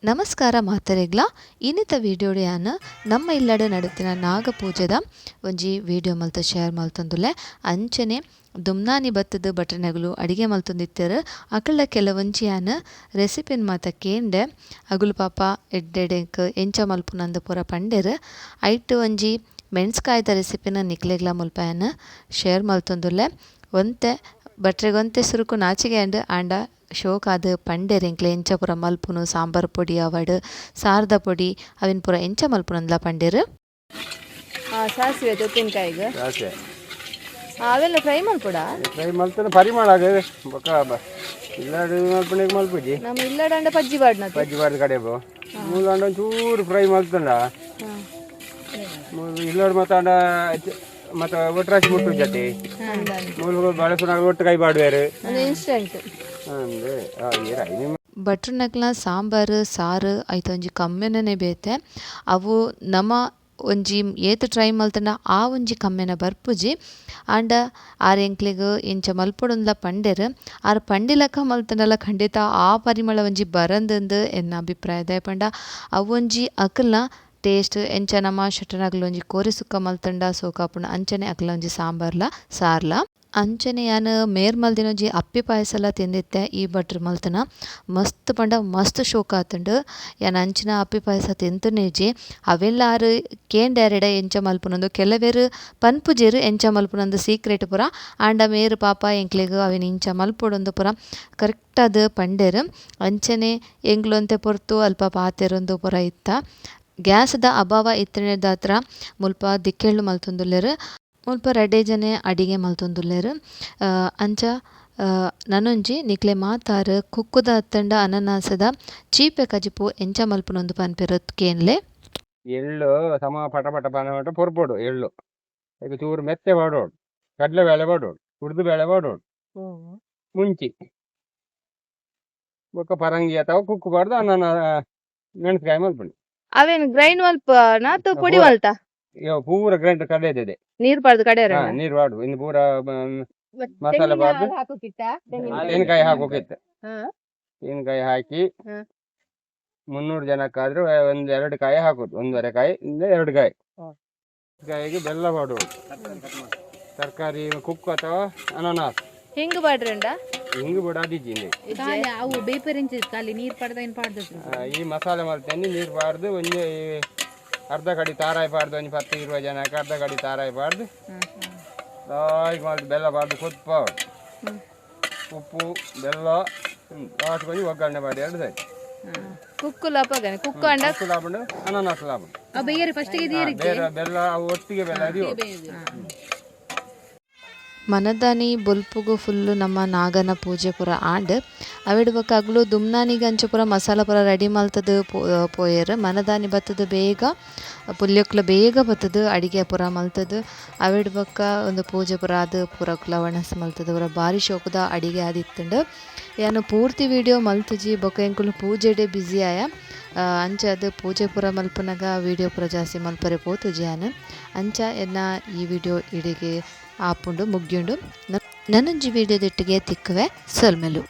ನಮಸ್ಕಾರ ಮಾತರೆಗ್ಲ. ಇನಿತ ವಿಡಿಯೋಡು ಯಾನ್ ನಮ್ಮ ಇಲ್ಲಡೆ ನಡತಿನ ನಾಗಪೂಜೆದ ಒಂಜಿ ವಿಡಿಯೋ ಮಲ್ತ್ ಶೇರ್ ಮಲ್ತೊಂದುಲ್ಲೆ. ಅಂಚನೆ ದುಮ್ನಾನಿ ಬತ್ತುದು ಭಟ್ರೆನಗುಲು ಅಡಿಗೆ ಮಲ್ತೊಂದಿತ್ತೆರ್. ಅಕಲ್ಡ ಕೆಲವೊಂಜಿ ಯಾನ್ ರೆಸಿಪಿನ್ ಮಾತ ಕೇಂಡೆ. ಅಗುಲು ಪಾಪ ಎಡ್ಡೆಡೆಂಕ್ ಎಂಚ ಮಲ್ಪುನಂದ್ ಪೂರ ಪಂಡೆರ್. ಐಟ್ ಒಂಜಿ ಮೆಣ್ಸ್ಕಾಯ್ದ ರೆಸಿಪಿನ್ ನಿಕ್ಲೆಗ್ಲ ಮುಲ್ಪ ಯಾನ್ ಶೇರ್ ಮಲ್ತೊಂದುಲ್ಲೆ. ಒಂತೆ ಭಟ್ರೆಗೊಂತೆ ಸುರುಕು ನಾಚಿಗೆ ಆಂಡ್, ಆಂಡ ಶೋಕಾದ್ ಪಂಡೆರ್ ಎಂಕ್ಲೆ ಎಂಚ ಪೂರ ಮಲ್ಪುನು, ಸಾಂಬಾರ್ ಪೊಡಿ ಆವಡ್ ಸಾರ್ದ ಪೊಡಿ ಅವೆನ್ ಪೂರ ಎಂಚ ಮಲ್ಪುನಂದ್ಲ ಪಂಡೆರ್. ಸಾಸಿವೆ, ಉಪ್ಪಿನಕಾಯಿಗೆ. ಸಾಸಿವೆ. ಅವೆಲ್ಲ ಫ್ರೈ ಮಲ್ಪುಡಾ? ಫ್ರೈ ಮಲ್ತನ ಪರಿಮಳ ಬೊಕ್ಕ ಇಲ್ಲಾಡ್ ಮಲ್ಪುನೆಗ್ ಮಲ್ಪುಜಿ. ನಮ್ಮ ಇಲ್ಲಡಂಡ ಪಜ್ಜಿ ಬಾಡ್ನ. ಬಜ್ಜಿ ಬಾರ್ದು ಕಡೆಬು ಮೂಲು ಒಂಚೂರು ಫ್ರೈ ಮಲ್ತಂಡ ಮೂಲು ಇಲ್ಲಡ್ ಮತ್ತಾಂಡ ಮತ್ತೆ ಒಟ್ರಾಸಿ ಮುಟ್ಟು ಜೊತೆ ಮೂಲು ಬಳಸುನಾಗ ಒಟ್ಟು ಕೈ ಬಾಡುವೇರು. ಒಂದು ಇನ್ಸ್ಟೆಂಟ್. ಅಂದೆ ಏರ ನಿಮ್ಮ. ಭಟ್ರನಕ್ಲ ಸಾಂಬಾರು ಸಾರು ಐತ ಒಂಜಿ ಕಮ್ಮೆನನೆ ಬೇತೆ. ಅವು ನಮ ಒಂಜಿ ಏತ್ ಟ್ರೈ ಮಲ್ತಂಡ ಆ ಒಂಜಿ ಕಮ್ಮೆನ ಬರ್ಪುಜಿ. ಆಂಡ ಆರ್ ಎಂಕ್ಲೆಗ್ ಇಂಚ ಮಲ್ಪೊಡುಂದ್ಲ ಪಂಡೆರ್. ಆರ್ ಪಂಡಿಲಕ ಮಲ್ತಂಡಲ ಖಂಡಿತ ಆ ಪರಿಮಳ ಒಂಜಿ ಬರಂದಂದ್ ಎನ್ನ ಅಭಿಪ್ರಾಯ. ದಾಯೆ ಪಂಡ ಅವೊಂಜಿ ಅಕಲ್ನ ಟೇಸ್ಟ್. ಎಂಚ ನಮ ಶೆಟ್ಟನಗಲ್ ಒಂಜಿ ಕೋರಿ ಸುಕ್ಕ ಮಲ್ತಂಡ ಸೋಕಾಪುಂಡು, ಅಂಚನೆ ಅಕಲ್ನ ಒಂಜಿ ಸಾಂಬಾರ್ಲ ಸಾರ್ಲ. ಅಂಚನೆ ಯಾನ್ ಮೇರ್ ಮಲ್ದಿನ ಒಂಜಿ ಅಪ್ಪಿ ಪಾಯಸಲ ತಿಂದಿತ್ತೆ. ಈ ಭಟ್ರು ಮಲ್ತನ ಮಸ್ತ್ ಪಂಡ ಮಸ್ತ್ ಶೋಕಾತುಂಡು. ಯಾನ್ ಅಂಚಿನ ಅಪ್ಪಿ ಪಾಯಸ ತಿಂತನೇಜಿ. ಅವೆಲ್ಲ ಆರ್ ಕೇಂಡ್ಯಾರೆಡ ಎಂಚ ಮಲ್ಪುನಂದು. ಕೆಲವೆರ್ ಪನ್ಪುಜೆರ್ ಎಂಚ ಮಲ್ಪುನಂದು ಸೀಕ್ರೆಟ್ ಪೂರ. ಆಂಡ ಮೇರ್ ಪಾಪ ಎಂಕ್ಲೆಗ್ ಅವೆನ್ ಇಂಚ ಮಲ್ಪೊಡೊಂದು ಪೂರ ಕರೆಕ್ಟ್ ಆದ್ ಪಂಡೆರ್. ಅಂಚನೆ ಎಂಕ್ಲೊಂತೆ ಪೊರ್ತು ಅಲ್ಪ ಪಾತೆರೊಂದು ಪೂರ ಇತ್ತ. ಗ್ಯಾಸ್ದ ಅಭಾವ ಇತ್ತಿನೆದಾತ್ರ ಮುಲ್ಪ ದಿಕ್ಕೆಲ್ಡ್ ಮಲ್ತೊಂದುಲ್ಲೆರ್. ಮುಲ್ಪ ರಡ್ಡೆ ಜನೆ ಅಡಿಗೆ ಮಲ್ತೊಂದುಲ್ಲೆರ್. ಅಂಚ ನನೊಂಜಿ ನಿಕ್ಲೆ ಮಾತಾರ್ ಕುಕ್ಕುದ ಅತ್ತಂಡ ಅನನಾಸದ ಚೀಪೆ ಕಜಿಪು ಎಂಚ ಮಲ್ಪುನೊಂದು ಪನ್ಪೆರ್ ಕೇನ್ಲೆ. ಎಳ್ಳು ಸಮ ಪಟ ಪಟ ಪನ ಪೊರ್ಪೊಡು. ಎಳ್ಳು ಈಗ ಚೂರು ಮೆತ್ತೆ ಪಾಡೋಡು, ಕಡಲೆ ಬೇಳೆ ಪಾಡೋಡು, ಉರ್ದು ಬೇಳೆ ಪಾಡೋಡು, ಮುಂಚಿ ಬೊಕ್ಕ ಪರಂಗಿ ಅಥವಾ ಕುಕ್ಕು ಪಾಡ್ದು ಅನ್ನ ಮೆಣಸ್ಕಾಯಿ ಮಲ್ಪುಂಡು. ಅವೇನು ಗ್ರೈಂಡ್ ಮಲ್ಪ ನಾತು ಪೊಡಿ ಪೂರ. ಮಲ್ತ? ಇವ ಪೂರ ಗ್ರೈಂಡರ್ ಕಡೆದಿದೆ. ನೀರ್ ಪಾಡ್ದು ಕಡೆಯರ? ಹಾ, ನೀರು ಪಾಡು. ಇನ್ನು ಪೂರ ಮಸಾಲೆ ಪಾಡ್ದು ತೆಂಗಿನಕಾಯಿ ಹಾಕೋಕಿತ್ತು. ತೆಂಗಿನಕಾಯಿ ಹಾಕಿ 300 ಜನಕ್ಕಾದ್ರೆ ಒಂದು ಎರಡು ಕಾಯಿ ಹಾಕುದು, ಒಂದೂವರೆ ಕಾಯಿ ಇಂದ ಎರಡು ಕಾಯಿ. ಕಾಯಿಗೆ ಬೆಲ್ಲ ಪಾಡುವುದು. ತರಕಾರಿ ಕುಕ್ಕು ಅಥವಾ ಅನಾನಸ್. ಹಿಂಗ್ ಬಾಡ್ರಂಡ? ಹಿಂಗು ಬಿಡಾದಿಜ್ಜಿ ಹಿಂಗೆ. ಖಾಲಿ ಅವು ಬೇಪರಿಂಚಿ ಖಾಲಿ ನೀರು ಪಡ್ದ ಏನು ಪಾಡ್ದು. ಈ ಮಸಾಲೆ ಮಲ್ತೇನೆ. ನೀರು ಪಾಡ್ದು ಒಂಜಿ ಅರ್ಧ ಕಡಿ ತಾರಾಯಿ ಪಾಡ್ದು, ಒಂಜಿ 10 20 ಜನಕ್ಕೆ ಅರ್ಧ ಕಡಿ ತಾರಾಯಿ ಪಾಡ್ದು, ಲಾಯ್ಕ್ ಮಲ್ತು ಬೆಲ್ಲ ಪಾಡ್ದು ಕೊತ್ಪಾವಡು. ಉಪ್ಪು ಬೆಲ್ಲ ಲಾಸ್ಟ್ ಒಂಜಿ ಒಗ್ಗರಣೆ ಪಾಡಿ ಎರಡು ಸರಿ. ಕುಕ್ಕು ಲಾಪಗನೆ ಕುಕ್ಕು ಅಂಡ? ಉಪ್ಪು ಲಾಪುಂಡು, ಅನಾನಸ್ ಲಾಪುಂಡು. ಬೇರೆ ಫಸ್ಟ್ ಬೇರೆ ಬೆಲ್ಲ ಅವು ಒಟ್ಟಿಗೆ ಬೆಲ್ಲ ಅದಿಯೋ. ಮನದಾನಿ ಬೊಲ್ಪುಗು ಫುಲ್ಲು ನಮ್ಮ ನಾಗನ ಪೂಜೆ ಪೂರ ಆಂಡ್. ಅವೆಡ್ ಬೊಕ್ಕ ಅಗುಲು ದುಮ್ನಾನಿಗ್ ಅಂಚ ಪೂರ ಮಸಾಲ ಪೂರ ರೆಡಿ ಮಲ್ತದು ಪೋಯೆರ್. ಮನದಾನಿ ಬತ್ತುದು ಬೇಗ ಪುಲ್ಯಕ್ಲ ಬೇಗ ಬತ್ತುದು ಅಡಿಗೆ ಪೂರ ಮಲ್ತದು, ಅವೆಡ್ ಬೊಕ್ಕ ಒಂದು ಪೂಜೆ ಪೂರ ಆದ್ ಪೂರಕ್ಲ ಒಣಸ್ ಮಲ್ತದು ಪೂರ ಬಾರಿ ಶೋಕುದ ಅಡಿಗೆ ಆದಿತ್ತುಂಡು. ಯಾನ್ ಪೂರ್ತಿ ವಿಡಿಯೋ ಮಲ್ತುಜಿ. ಬೊಕ್ಕ ಎಂಕುಲು ಪೂಜೆಡೆ ಬ್ಯುಸಿ ಆಯ. ಅಂಚಾದ್ ಪೂಜೆ ಪೂರ ಮಲ್ಪುನಗ ವಿಡಿಯೋ ಪೂರ ಜಾಸ್ತಿ ಮಲ್ಪರೆ ಪೋತುಜಿ ಯಾನ್. ಅಂಚ ಎನ್ನ ಈ ವಿಡಿಯೋ ಇಡೆಗೆ ಆಪುಂಡು, ಮುಗ್ಯುಂಡು. ನನೊಂಜಿ ವಿಡಿಯೋದೊಟ್ಟಿಗೆ ತಿಕ್ಕುವೆ. ಸೊಲ್ಮೆಲು.